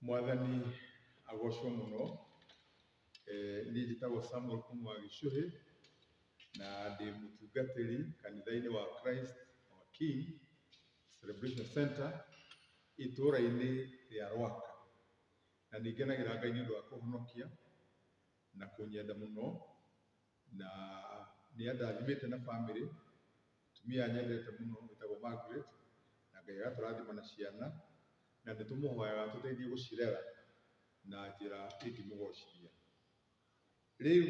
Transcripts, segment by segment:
Mwathani agocwo mũno. Niĩ njĩtagwo Samuel kuma Gĩcũhĩ na ndĩ mũtungatĩri kanitha-inĩ wa Christ Our King Celebration Center itũra-inĩ rĩa Rwaka. Na nĩ ngenagĩra Ngai nĩ ũndũ wa kũhonokia na kũnyenda mũno, na nĩ andathimĩte na bamĩrĩ, mũtumia nyendete mũno wĩtagwo Margaret, na Ngai agatũrathima na ciana, na nĩ tũmũhoyaga atũteithie gũcirera na njĩra ĩngĩmũgocithia. Rĩu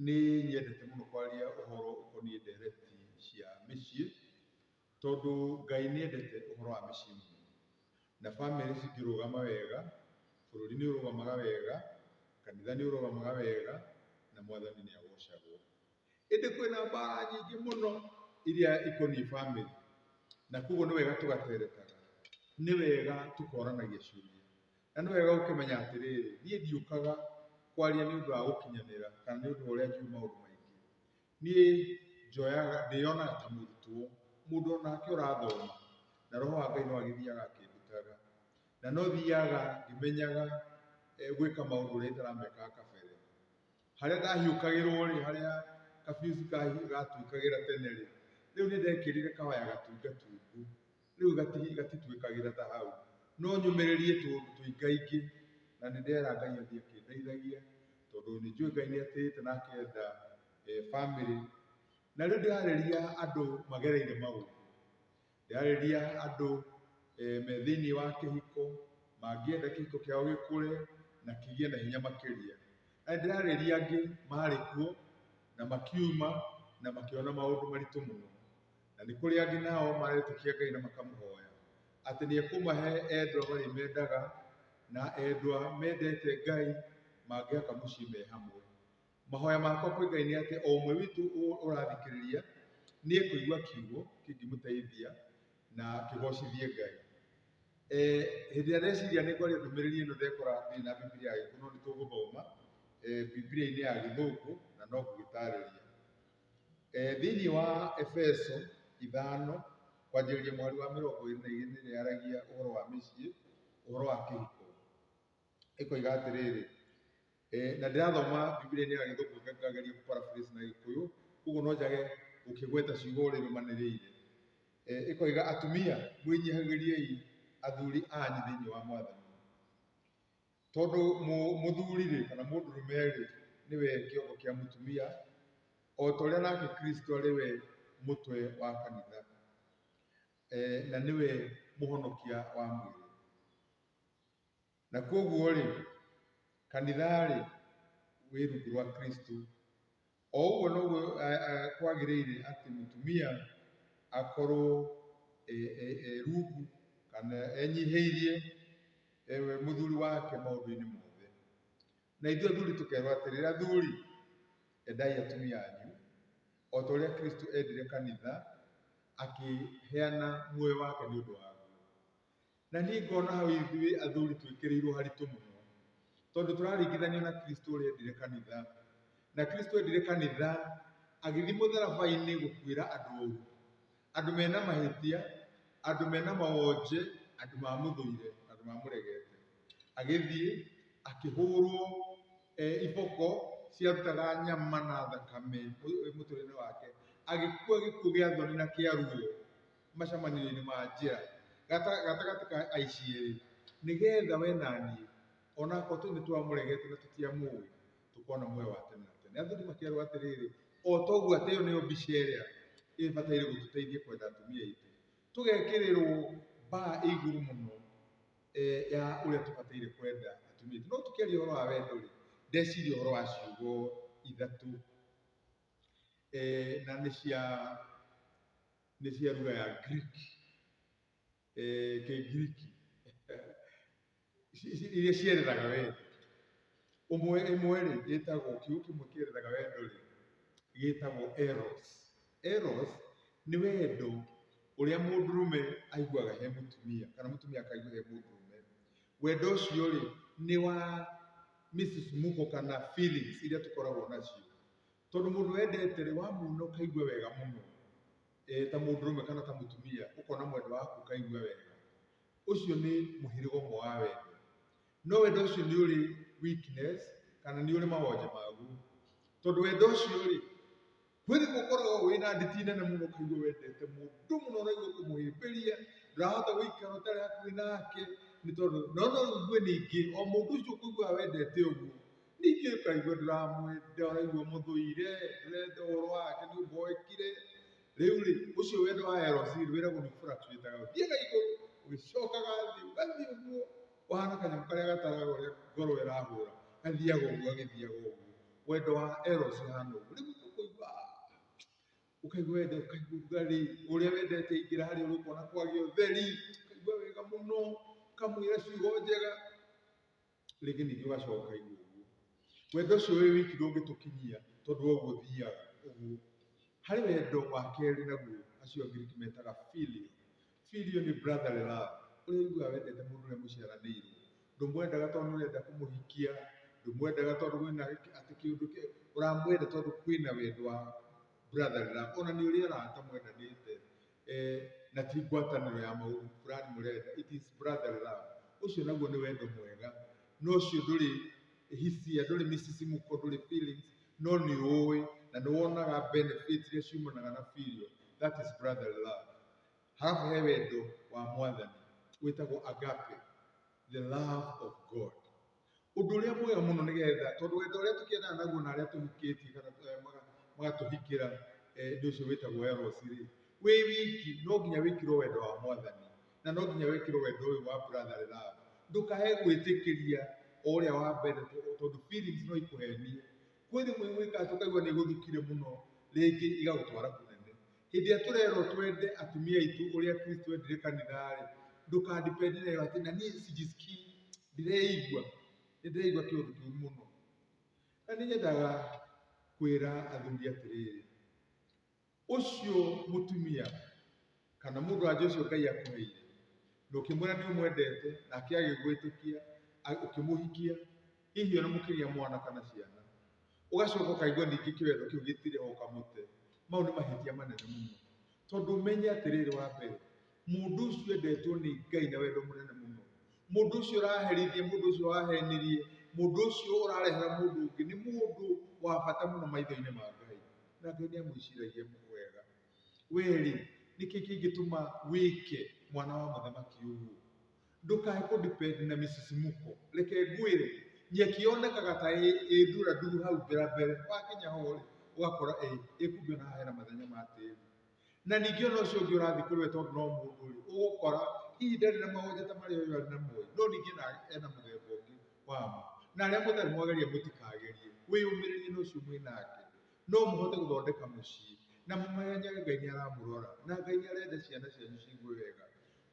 nĩ nyendete mũno kwaria ũhoro ũkoniĩ ndereti cia mĩciĩ, tondũ Ngai nĩ endete ũhoro wa mĩciĩ mũno. Na bamĩrĩ cingĩrũgama wega, bũrũri nĩ ũrũgamaga wega, kanitha nĩ ũrũgamaga wega, na Mwathani nĩ agocagwo. Ĩndĩ kwĩna mbara nyingĩ mũno iria ikoniĩ bamĩrĩ, na koguo nĩ wega tũgateretaga, nĩ wega tũkoranagia ciũria, na nĩ wega gũkĩmenya atĩrĩrĩ, niĩ ndiũkaga kwaria nĩ ũndũ wa gũkinyanĩra kana nĩ ũndũ wa ũrĩa njũĩ maũndũ maingĩ. Niĩ njoyaga, ndĩyonaga ta mũrutwo, mũndũ onake ũrathoma, na roho wa Ngai no agĩthiaga akĩndutaga, na no thiaga ngĩmenyaga gwĩka maũndũ ũrĩa itaramekaga kabere. Harĩa ndahiũkagĩrwo rĩ, harĩa kabiuci gatuĩkagĩra tene rĩ, rĩu nĩ ndekĩrire kawaya gatungatungu, rĩu gatituĩkagĩra ta hau. No nyũmĩrĩrie tũũndũ tũingaingĩ, na nĩ ndĩrera Ngai athiĩ akĩndeithagia, tondũ nĩ njũĩ Ngai nĩ atĩĩte na akenda bamĩrĩ. Na rĩu ndĩrarĩria andũ magereire maũndũ. Ndĩrarĩria andũ me thĩiniĩ wa kĩhiko, mangĩenda kĩhiko kĩao gĩkũre na kĩgĩe na hinya makĩria. Na ndĩrarĩria angĩ marĩ kuo na makiuma na makĩona maũndũ maritũ mũno. Na nĩ kũrĩ angĩ nao maretĩkia Ngai na makamũhoya atĩ nĩ ekũmahe endwa marĩmendaga na endwa mendete Ngai mangĩaka mũciĩ me hamwe. Mahoya makwa kwĩ Ngai nĩ atĩ o ũmwe witũ ũrathikĩrĩria nĩ ekũigua kiugo kĩngĩmũteithia na kĩgocithie Ngai. Hĩndĩ ĩrĩa ndeciria nĩ ngwaria ndũmĩrĩri ĩno ndekora ndirĩ na Bibilia ya Gĩkũyũ no nĩ tũgũthoma Bibilia-inĩ ya Gĩthũngũ na no ngũgĩtarĩria. Thĩinĩ wa Efeso 5 kwanjĩrĩria mũhari wa 22 ĩrĩa yaragia ũhoro wa mĩciĩ, ũhoro wa kĩhiko. Ĩkoiga atĩrĩrĩ, na ndĩrathoma Bibilia-inĩ ya Gĩthũngũ ngageria gũ paraphrase na Gĩkũyũ, koguo no njage gũkĩgweta ciugo ũrĩa irũmanĩrĩire. Ĩkoiga atumia mwĩnyihagĩriei athuri anyu thĩinĩ wa Mwathani. Tondũ mũthuri rĩ, kana mũndũrũme rĩ, nĩwe kĩongo kĩa mũtumia, o ta ũrĩa nake Kristo arĩ we mũtwe wa kanitha, na nĩwe mũhonokia wa mwĩrĩ. Na kwoguo rĩ, kanitha rĩ, wĩ rungu rwa Kristo. O ũguo noguo kwagĩrĩire atĩ mũtumia akorwo e rungu kana enyihĩirie mũthuri wake maũndũ-inĩ mothe. Na ithuĩ athuri tũkerwo atĩrĩrĩ, athuri endai atumia anyu o ta ũrĩa Kristo endire kanitha akĩheana muoyo wake nĩ ũndũ waguo. Na niĩ ngona hau ithuĩ athuri twĩkĩrĩirwo haritũ mũno, tondũ tũraringithanio na Kristo ũrĩa endire kanitha. Na Kristo endire kanitha agĩthiĩ mũtharaba-inĩ gũkuĩra andũ oru, andũ mena mahĩtia, andũ mena mawonje, andũ mamũthũire, andũ mamũregete. Agĩthiĩ akĩhũrwo iboko ciarutaga nyama na thakame mũtũrĩre wake, agĩkua gĩkuũ gĩa thoni na kĩa ruo. Macemanio-inĩ ma njĩra, gatagatĩ ka aici erĩ, nĩgetha we na niĩ, onakorwo nĩ twamũregete na tũtiamũĩ, tũkona muoyo wa tene na tene. Athuri makerwo atĩrĩrĩ, o ta ũguo atĩ ĩyo nĩyo mbica ĩrĩa ĩbataire gũtũteithia kwenda atumia aitũ. Tũgekĩrĩrwo bar ĩ igũrũ mũno ya ũrĩa tũbataire kwenda atumia aitũ. No tũkĩaria ũhoro wa wendo rĩ, ndeciria ũhoro wa ciugo ithatũ, na nĩ cia nĩ cia lugha ya Greek, Kĩngiriki, iria cierethaga wendo. Ũmwe ĩmwe rĩ, ĩtagwo, kiugo kĩmwe kĩerethaga wendo rĩ, gĩtagwo eros. Eros nĩ wendo ũrĩa mũndũrũme aiguaga he mũtumia kana mũtumia akaigua he mũndũrũme. Wendo ũcio rĩ, nĩ wa mĩcicimũko kana feelings iria tũkoragwo nacio. Tondũ mũndũ wendete rĩ, wamuona ũkaigua wega mũno, ta mũndũrũme kana ta mũtumia, ũkona mwendwa waku ũkaigua wega. Ũcio nĩ mũhĩrĩga ũmwe wa wendo. No wendo ũcio nĩ ũrĩ weakness kana nĩ ũrĩ mawonje maguo. Tondũ wendo ũcio rĩ, kwĩ rĩmwe ũkoragwo wĩna nditi nene mũno ũkaigua wendete mũndũ mũno ũraigua kũmũhĩmbĩria, ndũrahota gũikara ũtarĩ hakuhĩ nake, nĩ tondũ, no no ũigue ningĩ o mũndũ ũcio ũkũiguaga wendete ũguo, ningĩ ũkaigua ndũramwenda, ũraigua ũmũthũire, ndũrenda ũhoro wake nĩ ũmboekire. Rĩu rĩ, ũcio wendo wa Eros rĩ, wĩragwo nĩ fluctuate-aga, ũthiaga igũrũ ũgĩcokaga thĩ, ũgathiĩ ũguo, ũhana kanyamũ karĩa gataraga ũrĩa ngoro ĩrahũra, gathiaga ũguo gagĩthiaga ũguo. Wendo wa Eros ũhana ũguo. Rĩu ũkũigua ũkaigua wendo, ũkaigua ũrugarĩ, ũrĩa wendete aingĩra harĩa ũrĩ ũkona kwagĩa ũtheri, ũkaigua wega mũno, ũkamwĩra ciugo njega, rĩngĩ ningĩ ũgacoka ũkaigua ũguo. Wendo ũcio wĩ wiki ndũngĩtũkinyia tondũ wa ũguo ũthiaga ũguo. Harĩ wendo wa kerĩ naguo acio Angiriki metaga filio. Filio nĩ brotherly love, ũrĩa ũiguaga wendete mũndũ ũrĩa mũciaranĩirwo. Ndũmwendaga tondũ nĩ ũrenda kũmũhikia, ndũmwendaga tondũ kwĩna atĩ kĩũndũ, ũramwenda tondũ kwĩna wendo wa brotherly love. Ona nĩ ũrĩ arata mwendanĩte na ti ngwatanĩro ya maũndũ fulani mũrenda, it is brotherly love. Ũcio naguo nĩ wendo mwega, no ũcio ndũrĩ hisia, ndũrĩ mĩcicimũko, ndũrĩ feelings, no nĩ ũĩ na nĩ wonaga benefit iria ciumanaga na filio, that is brotherly love. Halafu he wendo wa Mwathani wĩtagwo agape, the love of God. Ũndũ ũrĩa mwega mũno nĩgetha, tondũ wendo ũrĩa tũkĩendana naguo na arĩa tũhikĩtie kana magatũhikĩra nĩ ũcio wĩtagwo eros rĩ, wĩ wiki no nginya wĩkĩrwo wendo wa Mwathani na no nginya wĩkĩrwo wendo ũyũ wa brotherly love. Ndũkae gwĩtĩkĩria o ũrĩa wa mbere tondũ feelings no ikũhenie. Kwĩ rĩmwe gwĩkaga tũkaigua nĩ igũthukire mũno, rĩngĩ igagũtwara kũnene. Hĩndĩ ĩrĩa tũrerwo twende atumia aitũ ũrĩa Kristo endire kanitha-rĩ, ndũka depend nayo atĩ na niĩ sijisikii, ndireigua, nĩ ndĩraigua kĩũndũ kĩũru mũno. Na nĩ nyendaga kwĩra athuri atĩrĩrĩ, ũcio mũtumia kana mũndũ wa nja ũcio Ngai akũheire, na ũkĩmwĩra nĩ ũmwendete nake agĩgwĩtĩkia, ũkĩmũhikia, hihi ona mũkĩgĩa mwana kana ciana, ũgacoka ũkaigua ningĩ kĩwendo kĩu gĩtirĩ ho ũkamũte, mau nĩ mahĩtia manene mũno. Tondũ ũmenye atĩrĩrĩ wa mbere, mũndũ ũcio endetwo nĩ Ngai na wendo mũnene mũno. Mũndũ ũcio ũraherithia, mũndũ ũcio wahenirie, mũndũ ũcio ũrarehera mũndũ ũngĩ nĩ mũndũ wa bata mũno maitho-inĩ ma Ngai. Na Ngai nĩ amwĩciragia wega. We-rĩ, nĩkĩ kĩngĩtũma wĩke mwana wa mũthamaki ũguo? Ndũkae kũ depend na mĩcicimũko. Reke ngwĩre, nyeki yonekaga ta ĩ ndura nduru hau mbere mbere, wakinya ho rĩ, ũgakora ĩ kumbe ona haha hena mathenya ma tĩri. Na ningĩ ona ũcio ũngĩ ũrathiĩ kũrĩ we tondũ no mũndũ rĩ, ũgũkora hihi ndarĩ na mawonje ta marĩa ũyũ arĩ namo ĩ, no ningĩ ena mũthemba ũngĩ wamo. Na arĩa mũtarĩ mwageria mũtikagerie, wĩyũmĩrĩrie na ũcio mwĩ nake. No mũhote gũthondeka mũciĩ na mũmenyage Ngai nĩ aramũrora na Ngai nĩ arenda ciana cianyu ciigue wega.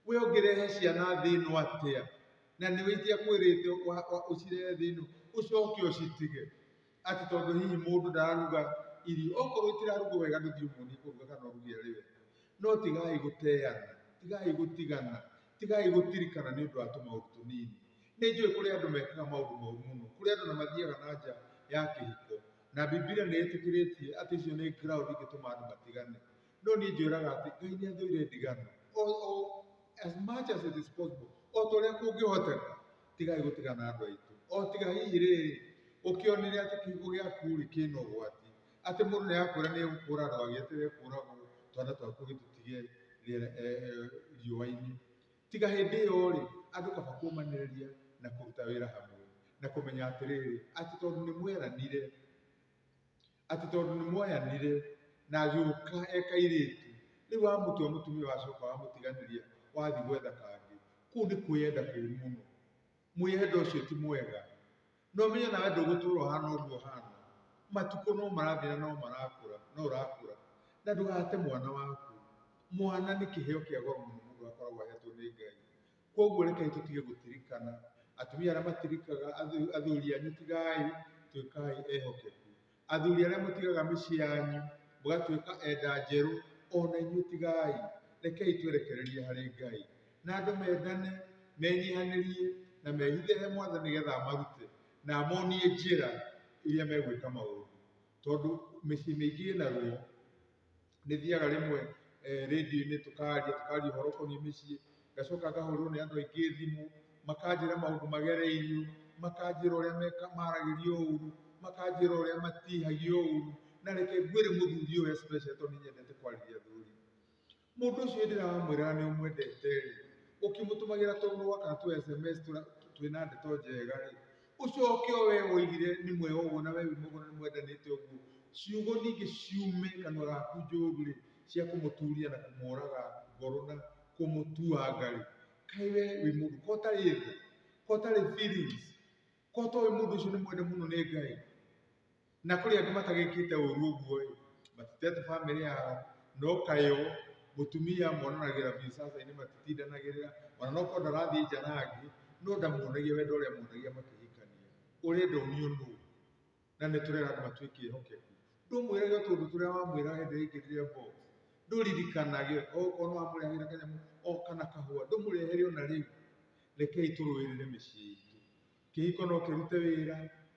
We ũngĩrehe ciana thĩ ĩno atĩa na nĩwe itiakwĩrĩte ũcirehe thĩ ĩno ũcoke ũcitige atĩ tondũ hihi mũndũ ndararuga irio, okorwo itirarugwo wega ndũthiĩ ũmuonie kũruga kana ũruge arĩ we. No tigai gũteana, tigai gũtigana, tigai gũtirikana nĩ ũndũ wa tũmaũndũ tũnini. Nĩ njũĩ kũrĩ andũ mekaga maũndũ moru mũno, kũrĩ andũ ona mathiaga na nja ya kĩhiko na Bibilia nĩ ĩtĩkĩrĩtie atĩ icio nĩ ground ingĩtũma andũ matigane. No niĩ njwĩraga atĩ Ngai nĩ athũire ndigano. As much as it is possible, o ta ũrĩa kũngĩhoteka, tigai gũtigana andũ aitũ. O tiga hihi rĩrĩ, ũkĩonire atĩ kĩhiko gĩaku rĩ kĩna ũgwati, atĩ mũndũ nĩ arakwĩra nĩ egũkũra ndũgagĩeterere kũragwo twana twaku ũgĩtũtige riũa-inĩ. Tiga hĩndĩ ĩyo rĩ, andũ kaba kũmanĩrĩria na kũruta wĩra hamwe na kũmenya atĩrĩrĩ, atĩ tondũ nĩ mweranire, atĩ tondũ nĩ mwoyanire na agĩũka e kairĩtu, rĩu wamũtua mũtumia wacoka wamũtiganĩria wathiĩ gwetha kangĩ, kũu nĩ kwĩyenda kũru mũno. Mwĩyendo ũcio ti mwega. Na ũmenye nawe ndũgũtũra ũhana ũguo ũhana. Matukũ no marathiĩ na no marakũra, no ũrakũra. Na ndũgate mwana waku. Mwana nĩ kĩheo kĩa goro mũno mũndũ akoragwo ahetwo nĩ Ngai. Koguo rekei tũtige gũtirikana. Atumia arĩa matirikaga athuri anyu tigai, tuĩkai ehokeku. Athuri arĩa mũtigaga mĩciĩ yanyu mũgatuĩka enda njerũ, ona inyuĩ tigai. Rekei twerekererie harĩ Ngai. Na andũ mendane, menyihanĩrie na mehithe he Mwathani nĩgetha amarute na amonie njĩra iria megwĩka maũndũ. Tondũ mĩciĩ mĩingĩ ĩna ruo. Nĩ thiaga rĩmwe rĩndiũ-inĩ tũkaria, tũkaria ũhoro ũkoniĩ mĩciĩ, ngacoka ngahũrĩrwo nĩ andũ aingĩ thimũ, Makanjĩra maũndũ magereirio, makanjĩra ũrĩa maragĩrio ũru, makanjĩra ũrĩa matihagio ũru. Na reke ngwĩre mũthuri ũyũ especially tondũ nĩ nyendete kwarĩria athuri. Mũndũ ũcio hĩndĩ ĩrĩa wamwĩraga nĩ ũmwendete rĩ, ũkĩmũtũmagĩra tũrũa kana tũ SMS twĩna ndeto njega rĩ, ũcoke o we woigire nĩ mwega ũguo na we wĩ mwega na nĩ mwendanĩte ũguo, ciugo ningĩ ciume kanua gaku njũru rĩ, cia kũmũturia na kũmũraga ngoro na kũmũtuanga rĩ, kaĩ we wĩ mũndũ ko ũtarĩ tha, ko ũtarĩ feelings, ko ũtoĩ mũndũ ũcio nĩ mwende mũno nĩ Ngai. Na kũrĩ angĩ matagĩkĩte ũru ũguo ĩ, matitete bamĩrĩ yao, no kayo mũtumia monanagĩra biacara-inĩ matitindanagĩrĩra, ona no korwo ndarathiĩ nja na angĩ, no ndamuonagia wendo ũrĩa amuonagia makĩhikania. Ũrenda onio nũ? Na nĩ tũrera andũ matuĩke ehokeku. Ndũmwĩrage o tũũndũ tũrĩa wamwĩraga hĩndĩ ĩrĩa aingĩrire box. Ndũririkanage, okorwo nĩ wamũrehagĩra kanyamũ o kana kahũa, ndũmũrehere ona rĩu. Rekei tũrũĩrĩre mĩciĩ itũ. Kĩhiko no kĩrute wĩra,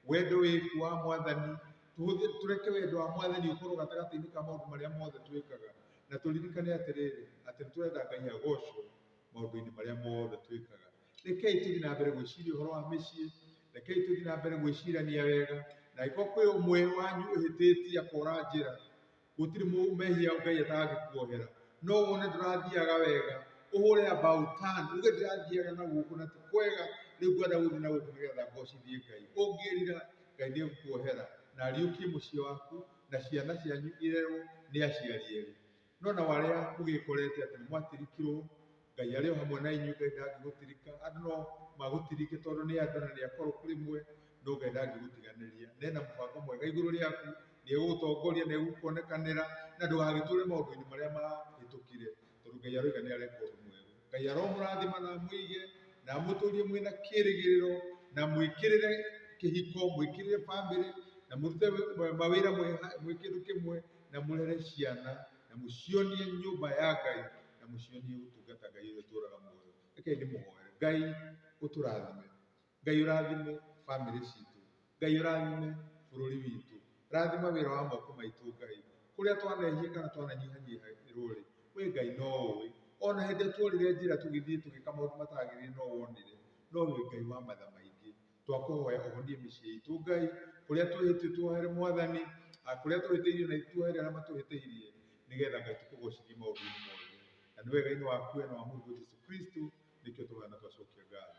wendo wĩkuo wa Mwathani, tũreke wendo wa Mwathani ũkorwo gatagatĩ-inĩ ka maũndũ marĩa mothe twĩkaga, na tũririkane atĩrĩrĩ, atĩ nĩ tũrenda Ngai agocwo maũndũ-inĩ marĩa mothe twĩkaga. Rekei tũthiĩ na mbere gwĩciria ũhoro wa mĩciĩ, rekei tũthiĩ na mbere gwĩcirania wega, na angĩkorwo kwĩ ũmwe wanyu ũhĩtĩtie akora njĩra, gũtirĩ mehia Ngai atangĩkuohera. No wone ndũrathiaga wega, ũhũre about turn, uge ndĩrathiaga na gũkũ na ti kwega, rĩu ngwenda gũthiĩ na gũkũ nĩgetha ngocithie Ngai. Ũngĩrira, Ngai nĩ egũkuohera na ariũkie mũciĩ waku na ciana cianyu irerwo nĩ aciari erĩ. No nao arĩa mũgĩkorete atĩ nĩ mwatirikirwo, Ngai arĩ o hamwe na inyuĩ, Ngai ndangĩgũtirika. Andũ no magũtirike tondũ nĩ andũ na nĩ akoroku rĩmwe, no Ngai ndangĩgũtiganĩria. Na ena mũbango mwega igũrũ rĩaku, nĩ egũgũtongoria, nĩ egũkuonekanĩra, na ndũgagĩtũre maũndũ-inĩ marĩa mahĩtũkire, tondũ Ngai aroiga nĩ areka ũndũ mwerũ. Ngai aromũrathima na amũige, na amũtũrie mwĩna kĩrĩgĩrĩro, na mwĩkĩrĩre kĩhiko, mwĩkĩrĩre bamĩrĩ, na mũrute mawĩra mwĩ kĩndũ kĩmwe, na mũrere ciana, na mũcionie nyũmba ya Ngai, na mũcionie gũtungata Ngai ũrĩa ũtũraga muoyo. Rekei ndĩmũhoere. Ngai ũtũrathime. Ngai ũrathime bamĩrĩ citũ. Ngai ũrathime bũrũri witũ. Rathima wĩra wa moko maitũ Ngai. Kũrĩa twanehia kana twananyihanyihĩrwo rĩ, we Ngai no ũĩ. Ona hĩndĩ ĩrĩa tuorire njĩra tũgĩthiĩ tũgĩka maũndũ matagĩrĩire no wonire. No wĩ Ngai wa matha maingĩ. Twakũhoya ũhonie mĩciĩ itũ Ngai, kũrĩa twĩhĩtie tuohere Mwathani, kũrĩa tũhĩtĩirio na ithuĩ tuohere arĩa matũhĩtĩirie, nĩgetha Ngai tũkũgocithie maũndũ-inĩ mothe. Na nĩ wega-inĩ waku we na wa Mũrũguo Jesu Kristo, nĩkĩo tũhoya na twacokia ngatho.